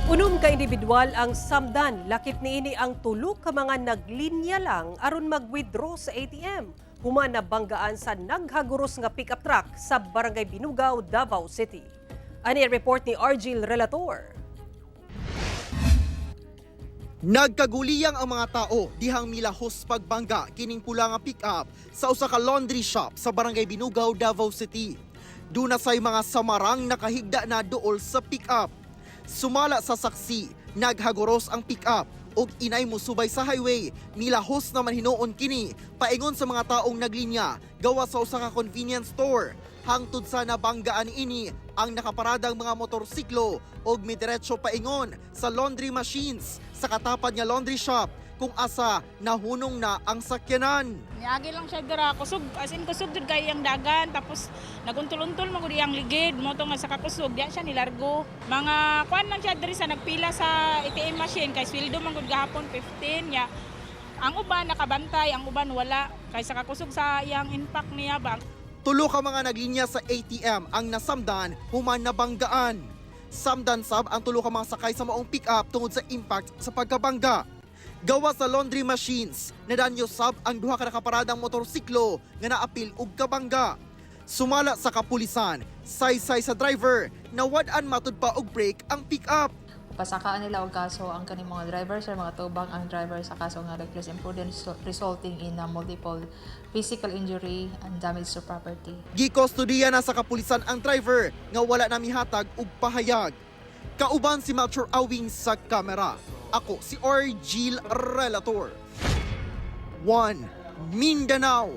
Unom ka individual ang samdan, lakip niini ang tulo ka mga naglinya lang aron mag-withdraw sa ATM. Human nabanggaan sa naghaguros nga pickup truck sa Barangay Binugao, Davao City. Ani ang report ni Argil Relator. Nagkaguliyang ang mga tao dihang milahos pagbangga kining pula nga pick-up sa usa ka laundry shop sa Barangay Binugao, Davao City. Duna say mga samarang nakahigda na duol sa pick-up. Sumala sa saksi, naghaguros ang pick-up ug inay musubay sa highway. Milahos naman hinuon kini paingon sa mga taong naglinya gawa sa usa ka convenience store. Hangtod sa nabanggaan ini ang nakaparadang mga motorsiklo ug midiretso paingon sa laundry machines sa katapad nga laundry shop kung asa nahunong na ang sakyanan. Niagi lang siya dira, kusog, as in kusog jud kay iyang dagan, tapos naguntol-untol man gud iyang ligid, mo to nga sa kakusog, diya siya nilargo. Mga kuan lang siya diri sa nagpila sa ATM machine kay sweldo man gud gahapon 15 ya. Ang uban nakabantay, ang uban wala kay sa kakusog sa iyang impact niya ba. Tulo ka mga naglinya sa ATM ang nasamdan human nabanggaan. Samdan sab ang tulo ka mga sakay sa maong pick-up tungod sa impact sa pagkabangga. Gawa sa laundry machines, nadanyo sab ang duha ka nakaparadang motorsiklo nga naapil og kabangga. Sumala sa kapulisan, saysay sa driver, nawad-an matud pa og brake ang pick-up. Pasakaan nila og kaso ang kaning mga driver sir, mga tubang ang driver sa kaso nga reckless imprudence resulting in a multiple physical injury and damage to property. Gikustudiya na sa kapulisan ang driver nga wala na mihatag og pahayag. Kauban si Melchor Awing sa kamera. Ako si Orgil Relator. 1 Mindanao.